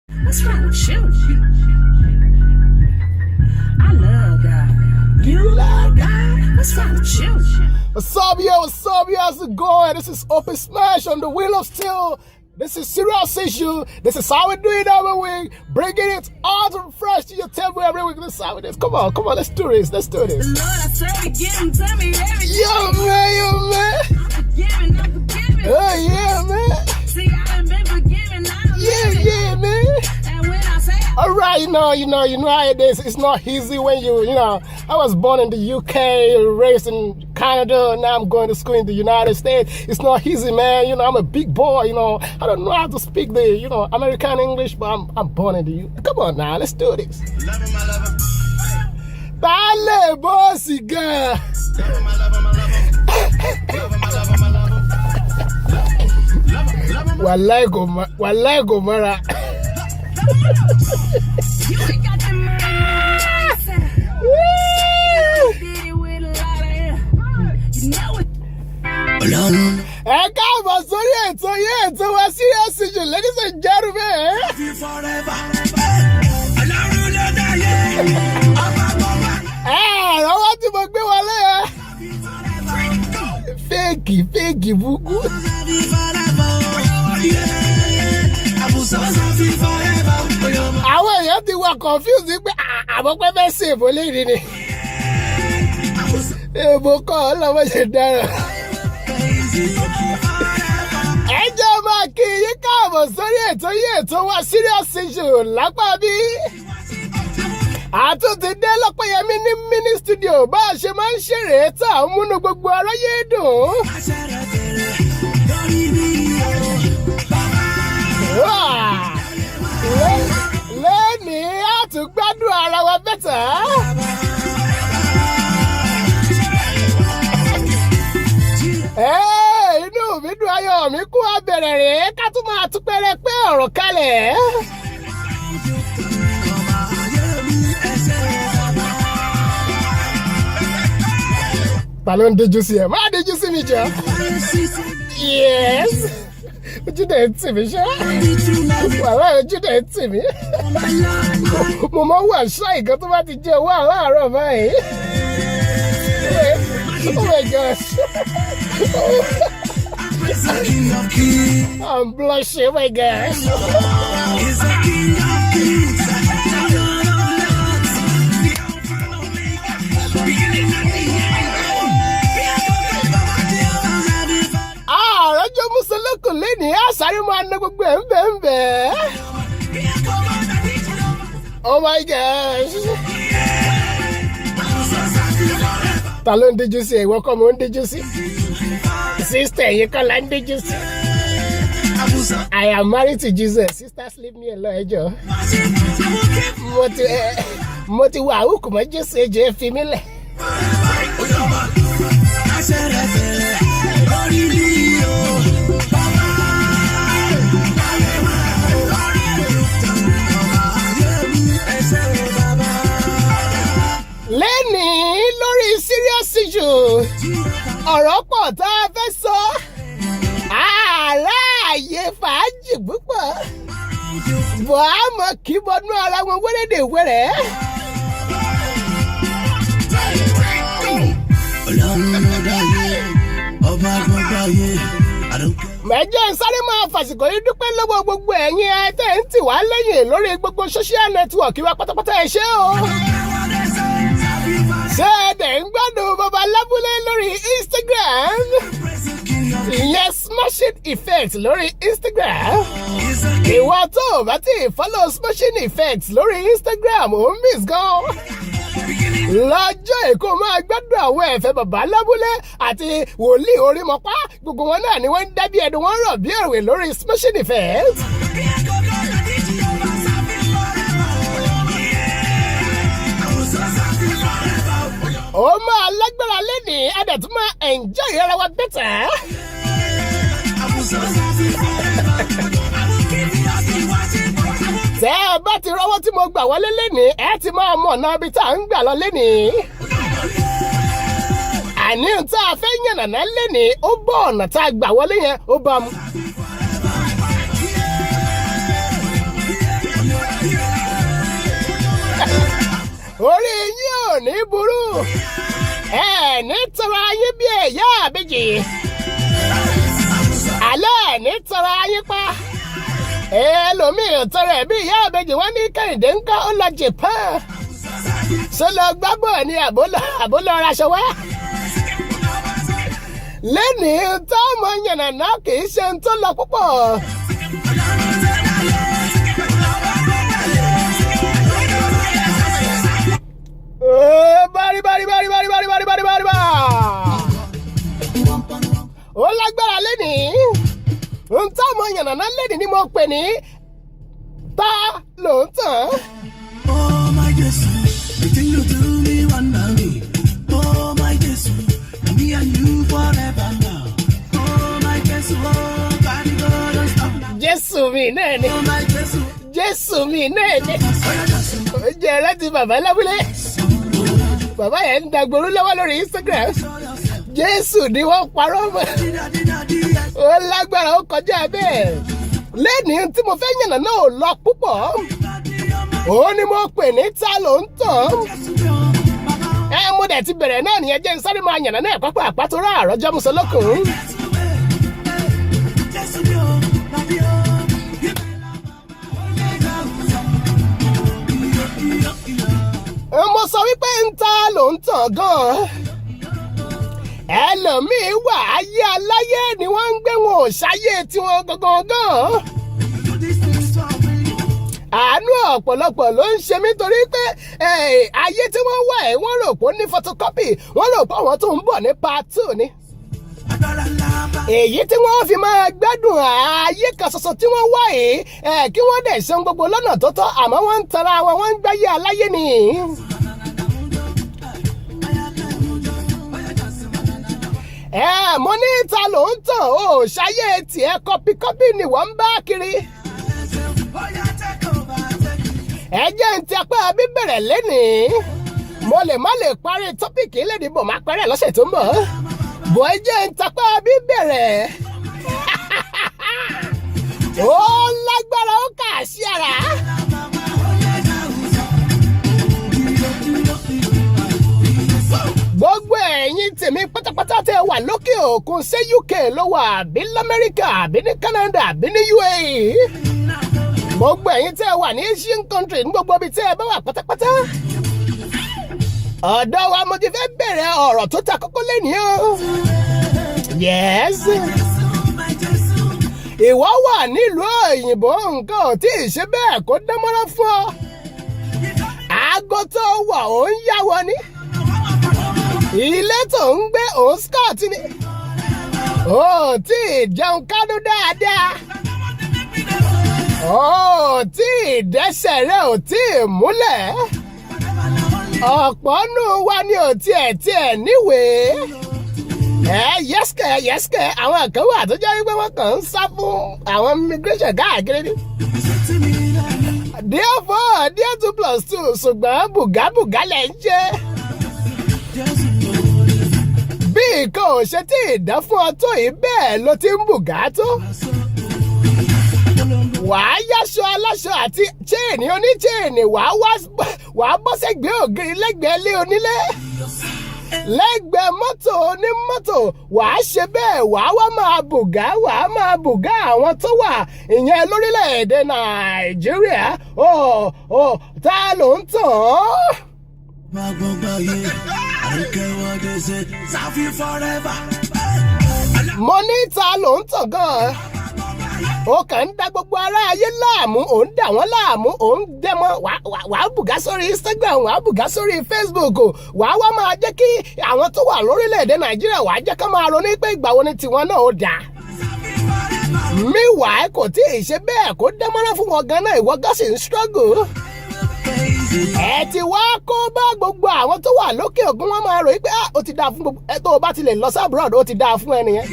What's wrong with you? I love God. You love God? What's wrong with you? What's up, yo? What's up, yo? How's it going? This is Open Smash on the Wheel of Steel. This is Serious Issue. This is how we do it every week. Bringing it all to fresh to your table every week. This is how it is. Come on, come on. Let's do this. Let's do The this. Lord I serve, he give him to me every day. Yo, man, yo, man. I'm forgiving, I'm forgiving. Oh, yeah, man. See, I done been forgiven. I done Yeah, living. yeah, man. And when I say All right, you know how it is. It's not easy when you, I was born in the UK, raised in Canada, and now I'm going to school in the United States. It's not easy, man. I'm a big boy. I don't know how to speak the American English, but I'm born in the UK. Come on now, let's do this. Love him, I love him. Baálé bọ́ọ̀sì gan. Love him, I love him, I love him. Love him, I love him, I love him. Love him, love him. Wàláì kò mọ́, wàláì kò mọ́ra. you ain't got the money, did it with a lot of air. You know it. Ẹ káàbọ̀ sórí ètò yìí, ètò wa, Serious Issue, ladies and gentlemen. Ọlọ́run ló dáyé, ọba bọ́bá. Ẹ ọwọ́ tí mo gbé wọlé ẹ. Fake, fake búkú. Àwọn èèyàn ti wà confused pé àmọ́ pé fẹ́ ṣe èbó léyìí ni. Èbó kọ́ ọlọ́mọ ṣe dára. Ẹ jẹ́ máa kí yín káàbọ̀ sórí ètò yìí, ètò wa, Serious Issue lápá bí. Àtúntì dé lọ́pẹ́yẹmí ní mini studio, bá a ṣe máa ń ṣeré tá à ń múnú gbogbo aráyé dùn. Wá! Lẹ́nìí á tún gbádùn ara wa better. Inú mi dùn, ayọ̀ mi kún, abẹ̀rẹ̀ rèé ká tún máa tún pẹ́rẹ́ pé ọ̀rọ̀ kalẹ̀. Ta ló ń díjú sí ẹ? Má díjú sí mi jọ. Yes. Ojú dẹ̀ ń tì mí ṣá. Wàhálà, ojú dẹ̀ ń tì mí. Mo máa ń wà ṣá ìkan tó bá ti jẹ́ owó àláàárọ̀ báyìí. Oh my gosh. I'm blushing, oh my gosh. Àròjọ Mùsùlùkù lẹ́nìí àṣàrí máa ná gbogbo ẹ̀ ń bẹ̀ ń bẹ̀. Oh my gosh. Ta ló ń díjú sí ẹ? Ìwọ kọ́ mo ń díjú sí. Sister, ẹ̀yin kọ́ la ń díjú sí. I am married to Jesus. Sisters, leave me alone, ẹ jọ̀ọ́. Mo ti wà àwùkù mọ́ Jésù, ẹ jọ̀ọ́, ẹ fi mí lẹ̀. Lẹ́nìí lórí Serious Issue, ọ̀rọ̀ pọ̀ tá a fẹ́ sọ. Àráàyè fàájì púpọ̀. Bọ̀ á mọ̀ kí bọnú ara wọn wérédè wéré. Ọlọ́run ló dáyé, ọba gbogbo ayé. Mẹ́jọ sáré máa fàsìkò yìí dúpẹ́ lọ́wọ́ gbogbo ẹ̀yin ẹ tẹ́ ń tì wá lẹ́yìn lórí gbogbo social network wa pátápátá. Ẹ ṣé o. Ṣé ẹ dẹ̀ ń gbádùn bàbá lábúlé lórí Instagram? Ìyẹn Smashing Effect lórí Instagram. Ìwọ tó o bá ti follow Smashing Effect lórí Instagram, ò ń miss gan. Lọ́jọ́ èkó máa gbádùn àwọn ẹ̀fẹ̀ bàbá lábúlé àti wòlíì orímọ̀pá. Gbogbo wọn náà ni wọ́n ń dábí ẹnu, wọn rọ̀ bí èrè lórí Smashing Effect. Ó máa lágbára lẹ́nìí, a dẹ̀ tún máa enjoy ara wa better. Tẹ́ ẹ bá ti rọ́wọ́ tí mo gbà wọlé lénìí, ẹ ti máa mọ̀ ọ̀nà ibi tá à ń gbà lọ lénìí. Àní tá a fẹ́ yànnàná lénìí, ó bọ́ ọ̀nà tá a gbà wọlé yẹn, ó bá mu. Orí yín ò ní burú. Ẹ ní tọrọ ayé bí ẹ̀yà àbíjì. Àlẹ́ ẹ̀ ní tọrọ ayé pa. Ẹlòmíì ò tọrọ ẹ̀ bí ìyá àbèjì. Wọ́n ní Kẹ́hìndé ńkọ́? Ó lọ Japan. Ṣé lọ gbá bọ̀ ni àbó lọ raṣọ wá? Lẹ́nìí tọ́mọ yànnàná kì í ṣe ń tó lọ púpọ̀. Bari bari bari bari bari bari bari bari bá. Ó lágbára lẹ́nìí. Ń tọ́mọ yànnàná lẹ́nìí ni mo pè ní "Ta ló ń tàn?" Oh my Jesus, the thing you do me wonder me. Oh my Jesus, me and you forever now. Oh my Jesus, oh God, God, don't stop now. Jésù mi náà ni. Oh my Jesus, Jésù mi náà ni. oh Jesus, Ó jẹ́ láti bàbá lábúlé. Bàbá yẹn ń dagboru lọ́wọ́ lórí Instagram. Jésù ni wọ́n parọ́ mọ́. Ó lágbára, ó kọjá bẹ́ẹ̀. Lẹ́nìí tí mo fẹ́ yànnà náà ò lọ púpọ̀. Òun ni mo pè ní "Ta ló ń tàn?" Ẹ mo dẹ̀ ti bẹ̀rẹ̀ náà nìyẹn. Jẹ́ n sáré máa yànnà náà pápá àpàtó rà àrọ́jọ́ musolókun. Jesus, oh, Mo sọ wípé ń ta ló ń tàn gan-an. Ẹlòmíín wà, ayé aláyé ni wọ́n ń gbé, wọn ò ṣayé tiwọn gangan gan. Àánú ọ̀pọ̀lọpọ̀ ló ń ṣe mí torí pé ayé tí wọ́n wà ẹ̀, wọ́n rò pé ó ní photocopy, wọ́n rò pé àwọn tó ń bọ̀ ní part two ni. Èyí tí wọ́n fi máa gbádùn ayé kan ṣoṣo tí wọ́n wá yìí, kí wọ́n dẹ̀ ṣe ohun gbogbo lọ́nà tó tọ́, àmọ́ wọ́n ń tara wọn, wọ́n ń gbáyé aláyé ni. Ẹ mo ní ta ló ń tàn? Ó ṣayé tiẹ̀, copy copy ni wọ́n ń bá kiri. Ẹ jẹ́ ń ti apá bíbẹ̀rẹ̀ lénìí. Mo lè má lè parí topic lẹ́ni bò, má parẹ́ lọ́sẹ̀ tó ń bọ̀ bọ̀. Ẹ jẹ́ ń tapá bíbẹ̀rẹ̀. Ó lágbára, ó kà sí ara. Gbogbo ẹ̀yin tèmi pátápátá tẹ́ wà lókè òkun, ṣé UK ló wà, àbí lamẹ́ríkà, àbí ní Canada, àbí ní UAE, gbogbo ẹ̀yin tẹ́ wà ní Asian country, ní gbogbo ibi tẹ́ ẹ bá wà pátápátá, ọ̀dọ̀ wa mo ti fẹ́ bẹ̀rẹ̀ ọ̀rọ̀ tó ta kókó lẹ́nìí o. Yes, ìwọ wà nílùú òyìnbó, nǹkan ò tí ì ṣe bẹ́ẹ̀ kó dánmọ́rán fún ọ. Aago tó wà, ó ń yáwọ ní ilé tó ń gbé, òun skirt ni, ó tí ì jẹun kánú dáadáa, ó tí ì dẹ́sẹ̀ rẹ̀ ò tí ì múlẹ̀. Ọ̀pọ̀ nù wa ni ò tiẹ̀ níwèé. Ẹ yẹ́sìkẹ̀ yẹ́sìkẹ̀, àwọn kan wà tó jẹ́ wípé wọ́n kàn ń sá fún àwọn immigration káàkiri ni. Therefore, there two plus two, ṣùgbọ́n bùgábùgá lẹ̀ ń ṣe. Bí nǹkan ò ṣe tí ì dán fún ọ tó yìí, bẹ́ẹ̀ ló ti ń bùgá tó. Wàá yáṣọ aláṣọ àti chain oníchain, wàá wá wàá bọ́ sẹ́gbẹ̀ẹ́ ògiri, lẹ́gbẹ̀ẹ́ ilé onílé, lẹ́gbẹ̀ẹ́ mọ́tò onímọ́tò. Wàá ṣe bẹ́ẹ̀, wàá wá máa bùgá, wàá máa bùgá àwọn tó wà ìyẹn lórílẹ̀‐èdè Nàìjíríà. Ó ó, ta ló ń tàn án? I don't care what they say, Safi forever. Mo ní ta ló ń tàn gan-an? Ó kàn ń da gbogbo ará ayé láàmú, ò ń dà wọ́n láàmú, ò ń dẹ́mọ́. Wàá bùgá sórí Instagram, wàá bùgá sórí Facebook, wàá wá máa jẹ́ kí àwọn tó wà lórílẹ̀‐èdè Nàìjíríà, wàá jẹ́ ká máa ronú pé ìgbà wo ni tiwọn náà ó dáa. Meanwhile, kò tí ì ṣe bẹ́ẹ̀ kó dẹ́mọ́rán fún wọn gan-an, ìwọ gán sì ń struggle. Ẹ ti wá kó bá gbogbo àwọn tó wà lókè òkun. Wọn máa rò pé, ah, ó ti dáa fún gbogbo ẹ tó o bá ti lè lọ sí abroad, ó ti dáa fún ẹ nìyẹn.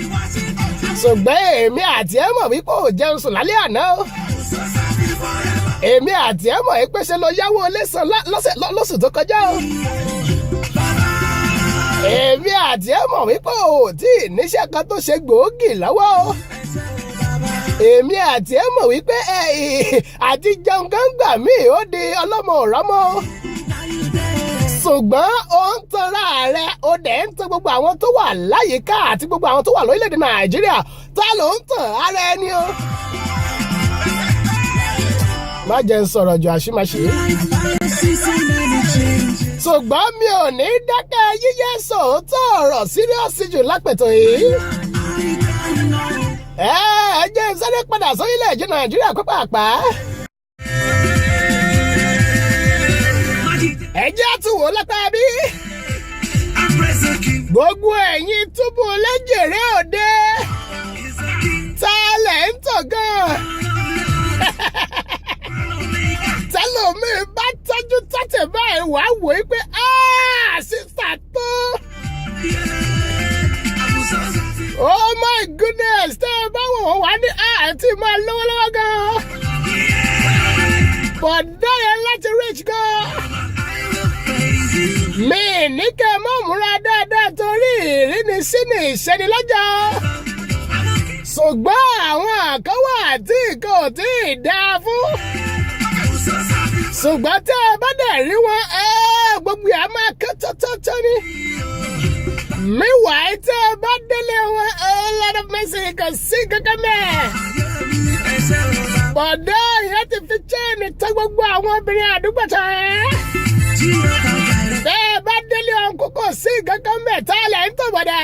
Ṣùgbọ́n èmi àti ẹ mọ̀ wípé ò jẹun sùn lálẹ́ àná o. Èmi àti ẹ mọ̀ pé ṣe lọ yáwó ilé san lọ́sẹ̀ lóṣù tó kọjá o. Èmi àti ẹ mọ̀ wípé ò tí ì níṣẹ́ kan tó ṣe gbòógì lọ́wọ́ o. Èmi àti ẹ mọ̀ wípé ẹ àti jẹun kan gbà míì, ó di ọlọ́mọ òrọ́mọ. Ṣùgbọ́n ó ń tanra rẹ̀, ó dẹ̀ ń tan gbogbo àwọn tó wà láyìíká àti gbogbo àwọn tó wà lórílẹ̀‐èdè Nàìjíríà. Ta ló ń tàn ara ẹni o? Má jẹ́ ń sọ̀rọ̀ jù, àṣìmáṣe. I see so many changes. Ṣùgbọ́n mi ò ní dákẹ́ yíyẹ sòótọ́ ọ̀rọ̀ serious jù lápẹ̀tọ̀ yìí. I don't know. Ẹ jẹ́ n sáré padà sórílẹ̀-èdè Nàìjíríà pápápá. Ẹ jẹ́ àtúwò lápá bí. I praise the King. Gbogbo ẹ̀yin túbú lẹ́jẹ̀rẹ́ òde. He's the King. Ta lẹ̀ ń tọ̀ gan-an? Tẹ́lòmíì bá tọ́jú tọ́tẹ̀ báyìí, wàá wò ó pé sísà tó. Oh my goodness, tẹ́ ẹ bá wò wọ́n, wá ní àǹtí máa lówó lọ́wọ́ gan-an. Bọ̀dá yẹn láti rich gan. Mi ní kẹ́ ẹ mọ́ múra dáadáa torí ìrínisí ni ìṣẹ́nilọ́jọ́. Ṣùgbọ́n àwọn àkọ́wà àti nǹkan ò tí ì dáa fún. Ṣùgbọ́n tẹ́ ẹ bá dẹ̀ rí wọn, gbogbo ẹ̀ á máa ké tọ́tọ́tọ́ ni. Meanwhile, tẹ́ ẹ bá délé wọn, oh Lord of mercy, kò sí kankan mẹ́. Bọ̀dá ìyẹn ti fi chain tọ́ gbogbo àwọn obìnrin àdúgbò tán ẹ́. Bẹ́ẹ̀ bá délé ọ̀hún, kò sí kankan mẹ́. Tá a lẹ̀ ń tọ̀ bọ̀dá?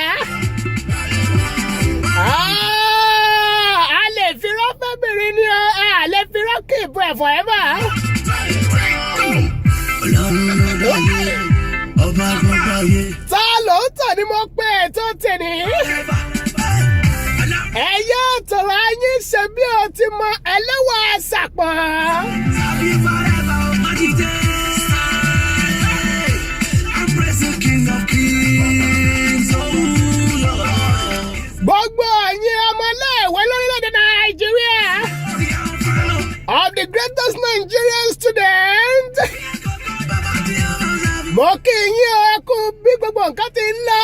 Ah, a lè fi rọ́fẹ́bìnrin ni o, a lè fi rọ́kì ìbò ẹ̀ forever. Ọlọ́run ló dáyé, ọba gbogbo ayé. Ta ló ń tàn ní mo pé ètò tèmi. Ẹ̀yẹ́ tọ̀rọ̀ ayé ṣe bí o ti mọ ẹlẹ́wà àṣàpọ̀. Happy forever, Majide. I praise the King of Kings, oh Lord. Gbogbo ẹ̀yin ọmọléèwé lórílẹ̀‐èdè Nàìjíríà, of the greatest Nigerian student, mo kí yín o, ẹ kú bí gbogbo nǹkan ti ń lọ.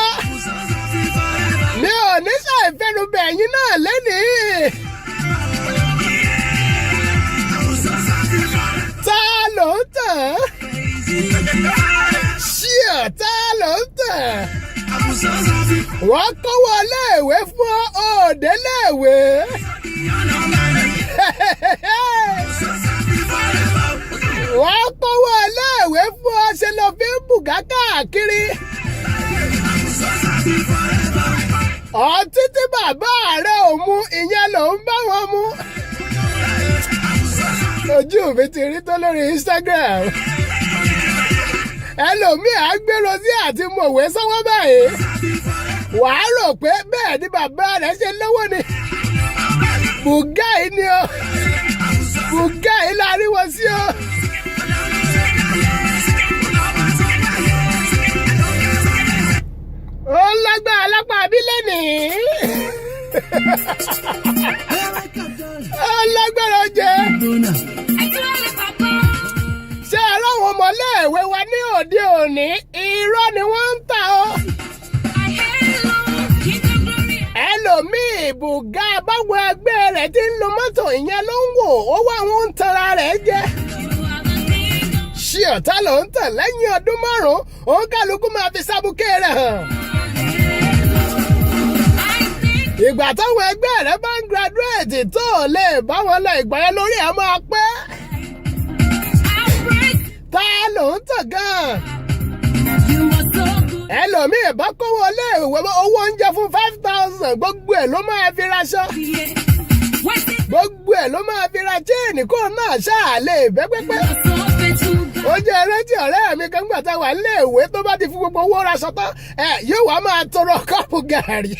Mi ò ní ṣàìfẹ́nubẹ̀ yín náà lẹ́nìí. Ta ló ń tàn? Ṣíà, ta ló ń tàn? Wọ́n kọ́wọ́ léèwé fún òde léèwé. Wọ́n kọ́wọ́ léèwé fún ọ, ṣe lọ fi ń bùgá káàkiri. Ọtí tí bàbá rẹ̀ ò mu, ìyẹn ló ń bá wọn mu. Ojú mi ti rí tó lórí Instagram. Ẹlòmíì á gbèrò sí àti mọ̀wé sọ́wọ́ báyìí. Wàá rò pé bẹ́ẹ̀ ni bàbá rẹ̀ ṣe lówó ni. Bùgá yìí ni o. Bùgá yìí la rí wọn sí o. Ó lágbára lápá abílẹ̀ nìí. Ó lágbára jẹ. Ṣé ẹ ráwọn ọmọléèwé wa ní òde òní, irọ́ ni wọ́n ń tà ọ́. Ẹlòmíì, bùgá báwọn ẹgbẹ́ rẹ̀ ti ń lo mọ́tò, ìyẹn ló ń wò ó, wá wọn ń tanra rẹ̀ jẹ. Ṣé ọ̀tá ló ń tàn? Lẹ́yìn ọdún 5, òun kálukú máa fi sábùkẹ́ rẹ̀ hàn. Ìgbà táwọn ẹgbẹ́ rẹ̀ bá ń graduate tó lè bá wọn lọ, ìgbà yẹn lórí ẹ̀ máa pẹ́. Ta ló ń tàn gan-an? Ẹlòmíì bá kówó iléèwé, owó oúnjẹ fún 5,000, gbogbo ẹ̀ ló máa fi raṣọ, gbogbo ẹ̀ ló máa fi ra chain kó náà ṣáà lè bẹ́ pẹ́pẹ́. Ó jẹ́ ẹrẹ́tì ọ̀rẹ́ mi kan gbà tá a wà níléèwé, tó bá ti fún gbogbo owó raṣọ tán, ẹ yóò wá máa tọrọ kọ́ọ̀pù gàrí.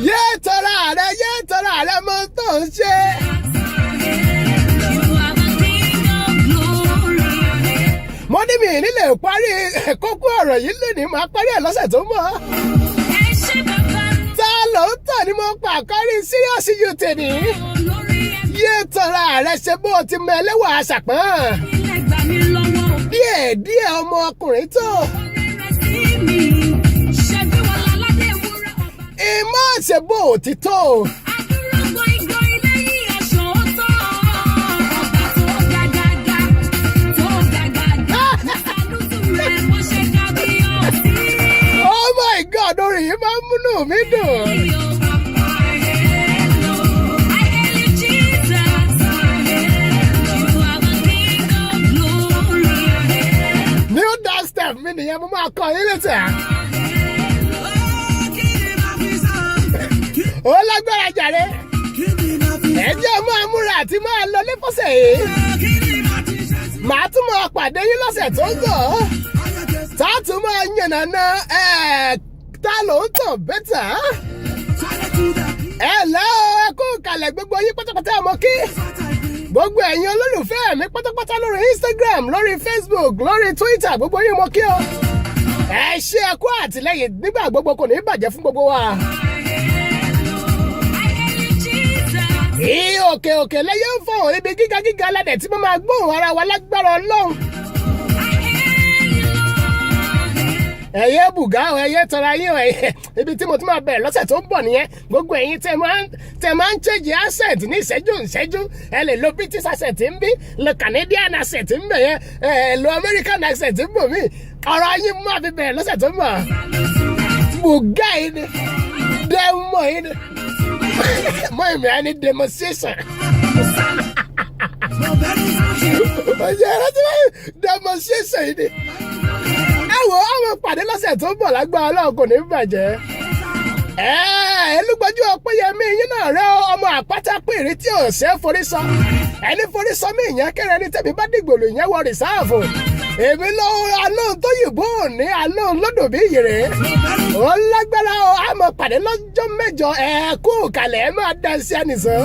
Yé tọrọ rẹ, yé tọrọ rẹ, mọ tó ń ṣe. Mo ní mi nílé parí kókó ọ̀rọ̀ yìí lónìí, máa parí ẹ̀ lọ́sẹ̀ tó ń bọ̀. Ta ló ń tàn ni mo pa àkọ́rí serious you tèmi. Yé tọrọ rẹ ṣe bó ti mọ ẹlẹ́wà àṣàpọ̀n. Díẹ̀ díẹ̀ ọmọkùnrin tó. Ìmọ̀ ṣe bó ti tó. Mo máa kọ́ yín létí. Ó lágbára jàre. Ẹ jẹ́ máa múra àti máa lọ lẹ́fọ́sẹ̀ yìí. Màá tún máa pàdé yín lọ́sẹ̀ tó ń bọ̀. Tá a tún máa yànnàná ẹ̀ ta ló ń tàn better. Ẹ lẹ́ o, ẹ kú kalẹ̀ gbogbo yín pátápátá. Mọ́ kí gbogbo ẹ̀yin olólùfẹ́ mi pátápátá lórí Instagram, lórí Facebook, lórí Twitter, gbogbo yín mo kí o. Ẹ ṣe, ẹ kú àtìlẹ́yìn nígbà gbogbo, kò ní bàjẹ́ fún gbogbo wa. Ní òkè òkè lẹ́yìn ń fọ̀hún, ibi gíga gíga lẹ́dẹ̀ tí mo máa gbóhùn ara wa lágbára Ọlọ́run. Ẹ̀yẹ́ bùgá o, ẹ̀yẹ́ tọra yín o, ẹ̀yẹ́ ibi tí mo tún máa bẹ̀rẹ̀ lọ́sẹ̀ tó ń bọ̀ nìyẹn. Gbogbo ẹ̀yin tẹ máa ń change accent ní ìṣẹ́jú ìṣẹ́jú, ẹ lè lo British accent ń bí, lo Canadian accent ń bẹ̀ yẹn, ẹ lo American accent ń bò mí. Ọ̀rọ̀ yín máa fi bẹ̀rẹ̀ lọ́sẹ̀ tó ń bọ̀. Bùgá yìí ni demo yìí ni mọ ìmì á ní demonstration. Ọ̀yẹ́ ẹ̀rọ tí wọ́n demonstration yìí ni. Ẹ wo, àwọn pàdé lọ́sẹ̀ tó ń bọ̀ lágbára Ọlọ́run, kò ní bàjẹ́. Elúgbọ́jú Ọpẹ́yẹmí yín náà rẹ, ọmọ àpáta pèrè tí ò ṣe é forí sọ. Ẹni forí sọ mí ìyẹn kẹrẹ ní tẹ̀mí bá dìgbòlù ìyẹn wọ reserve. Èmi ló alóhùn tó yìnbó ní alóhùn lódò bí yèrè. Ó lágbára o, àmọ́ pàdé lọ́jọ́ 8. Ẹ kú kalẹ̀, ẹ máa dá sí ànìsàn.